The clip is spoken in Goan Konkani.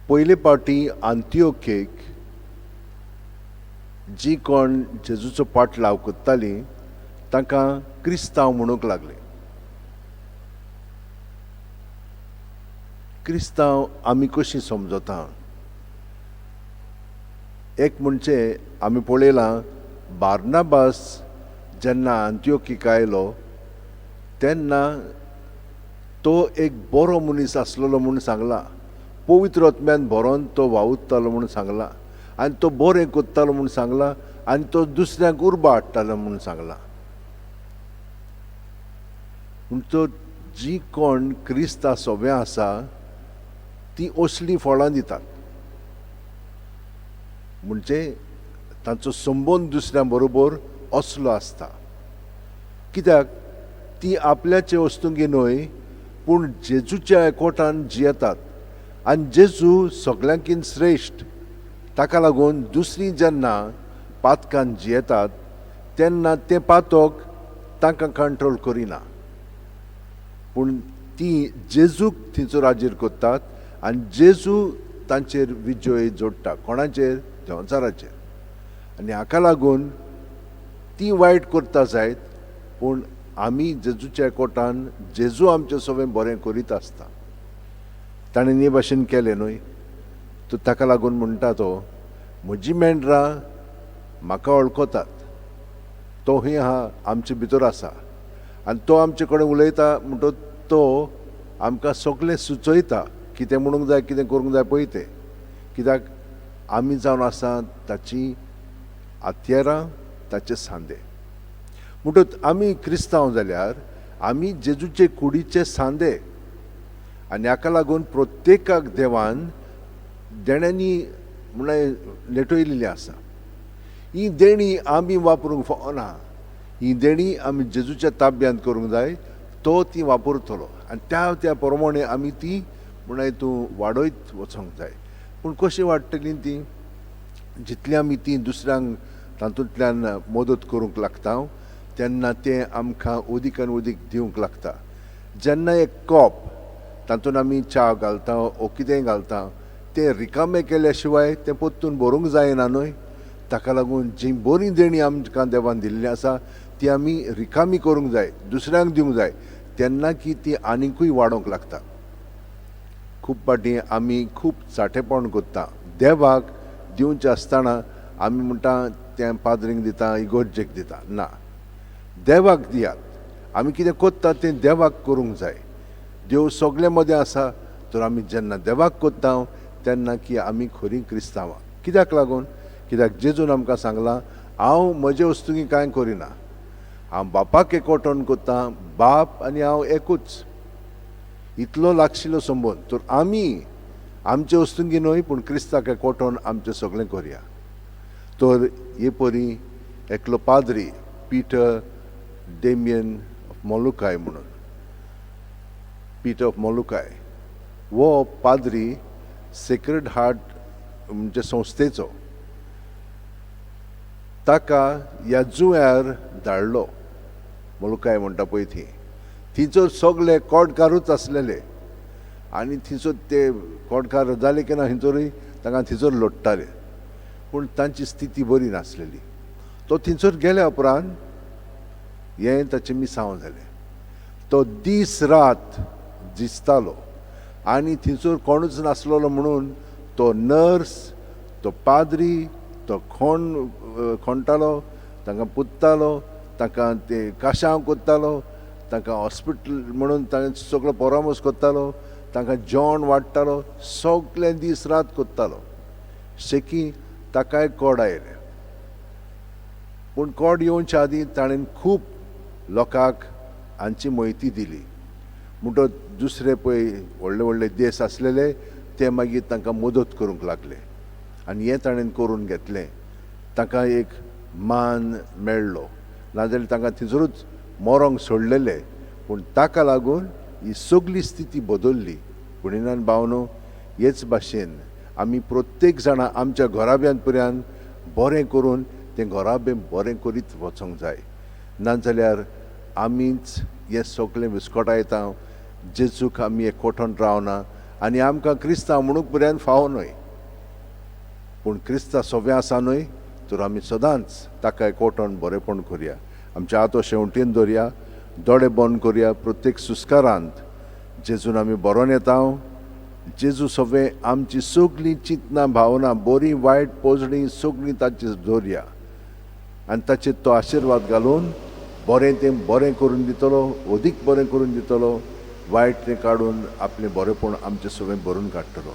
पयले पावटी आंतिओकेक जी कोण जेजूचो पाटलाव करतालीं तांकां क्रिस्तांव म्हणूंक लागले. क्रिस्तांव आमी कशीं समजता? एक म्हणजे आमी पळयलां बार्नाबास जेन्ना आंतिओकीक आयलो तेन्ना तो एक बरो मनीस आसलेलो म्हूण सांगलां, पवित्र आत्म्यान भरोन तो वावुरतालो म्हूण सांगलां आनी तो बरें करतालो म्हूण सांगलां आनी तो दुसऱ्यांक उर्बा हाडटालो म्हूण सांगलां. पूण तो जी कोण क्रिस्ता सोबें आसा ती असलीं फळां दितात, म्हणजे तांचो संबंद दुसऱ्यां बरोबर असलो आसता. कित्याक ती आपल्याचे वस्तुंगी न्हय पूण जेजूच्या एकवटान जियेतात आनी जेजू सगल्यांकीन श्रेश्ठ. ताका लागून दुसरी जेन्ना पातकान जियेतात तेन्ना तें पातक तांकां कंट्रोल करिना, पूण ती जेजूक थंयचो राजीर करतात आनी जेजू तांचेर विजय जोडटा. कोणाचेर? देंवचाराचेर. आनी हाका लागून ती वायट करता जायत पूण आमी जेजूच्या कोटान जेजू आमचें सगळें बरें करीत आसता. ताणें न्ही भाशेन केलें न्हय, तर ताका लागून म्हणटा तो म्हजी मेंढरां म्हाका वळखतात, तो ही आहा आमचे भितर आसा आनी तो आमचे कडेन उलयता म्हणटच तो आमकां सगळें सुचयता कितें म्हणूंक जाय, कितें करूंक जाय पळय तें. कित्याक आमी जावन आसा ताची हत्यारां, ताचे सांदे. म्हणटच आमी क्रिस्तांव जाल्यार आमी जेजूचे कुडीचे सांदे आनी हाका लागून प्रत्येकाक देवान देण्यांनी म्हळ्यार लेटयलेली आसा. ही देणी आमी वापरूंक फावना, ही देणी आमी जेजूच्या ताब्यांत करूंक जाय, तो ती वापरतलो आनी त्या त्या प्रमाणे आमी ती म्हळ्यार तूं वाडयत वचोंक जाय. पूण कशी वाडटली ती? जितली आमी ती दुसऱ्यांक तातूंतल्यान मदत करूंक लागता तेन्ना तें आमकां उदीक आनी उदीक दिवंक लागता. जेन्ना एक कॉप तातूंत आमी च्या घालता ओ कितेंय घालता तें रिकामें केल्या शिवाय तें परतून भरूंक जायना न्हय. ताका लागून जी बरी देणी आमकां देवान दिल्ली आसा ती आमी रिकामी करूंक जाय, दुसऱ्यांक दिवंक जाय, तेन्ना की ती आनिकूय वाडोवंक लागता. खूब फावटी आमी खूब चाटेपण करता. देवाक दिवचें आसतना आमी म्हणटा तें पाद्रींक दिता, इगोर्जेक दिता. ना, देवाक दियात. आमी कितें करता तें देवाक करूंक जाय. देव सगळे मदें आसा, तर आमी जेन्ना देवाक करता तेन्ना की आमी खरी क्रिस्तांवां. कित्याक लागून? कित्याक जेजून आमकां सांगलां हांव म्हजे वस्तुंकी कांय करिना, हांव बापाक एकवटोन करता, बाप आनी हांव एकूच. इतलो लागशिल्लो संबंद. तर आमी आमचे वस्तुंकी न्हय पूण क्रिस्ताक एकवटोन आमचें सगळें करया. तर हे परी एकलो पाद्री पीटर डेमियन ऑफ मोलुकाय म्हणून, पीटर ऑफ मोलुकाय हो पाद्री सेक्रेड हार्ट म्हणजे संस्थेचो, ताका ह्या जुंव्यार धाडलो. मोलुकाय म्हणटा पळय थंय, थंयचो सगळे कोडकारूच आसलेले आनी थंयचो ते कोडकार जाले की ना थंयसरूय तांकां थंयसर लोडटाले, पूण तांची स्थिती बरी नासलेली. तो थंयसर गेल्या उपरांत हें ताचें मिसांव जालें. तो दीस रात दिसतालो आनी थंयसर कोणूच नासलेलो म्हणून तो नर्स, तो पाद्री, तो खोण खोणटालो, तांकां पुत्तालो, तांकां ते काशांव करतालो, तांकां हॉस्पिटल म्हणून तांकां सगळो परामर्श करतालो, तांकां जेवण वाडटालो, सगळें दीस रात करतालो. शेकी ताकाय कोड आयलें. पूण कोड येवच्या आदीं ताणें खूब लोकांक हांची म्हायती दिली. म्हणटच दुसरे पळय व्हडले व्हडले देश आसलेले ते मागीर तांकां मदत करूंक लागले आनी हें ताणें करून घेतलें. तांकां एक मान मेळ्ळो, नाजाल्यार तांकां थंयसरूच मरोंक सोडलेले. पूण ताका लागून ही सगळी स्थिती बदल्ली. भयणीन भावनो, हेच भाशेन आमी प्रत्येक जाणां आमच्या घराब्यांत पर्यंत बरें करून तें घराबें बरें करीत वचोंक जाय, नाजाल्यार आमीच हें सगळें विस्कटायता. जेजूक आमी एकवटोन रावना आनी आमकां क्रिस्तांव म्हणूंक पर्यंत फावो न्हय. पूण क्रिस्ता सोवें आसा न्हय, तर आमी सदांच ताका एकवटून बरेंपण करया. आमच्या हात शेंवटेन दवरया, दोळे बंद करया. प्रत्येक सुस्कारांत जेजून आमी बरोवन येता. जेजू सगळें आमची सगळीं चिंतनां भावनां बरीं वायट पोजडीं सगळीं ताचेर दवरया आनी ताचेर तो आशिर्वाद घालून बरें तें बरें करून दितलो, अदीक बरें करून दितलो, वायट तें काडून आपलें बरेंपण आमचें सगळें भरून काडटलो.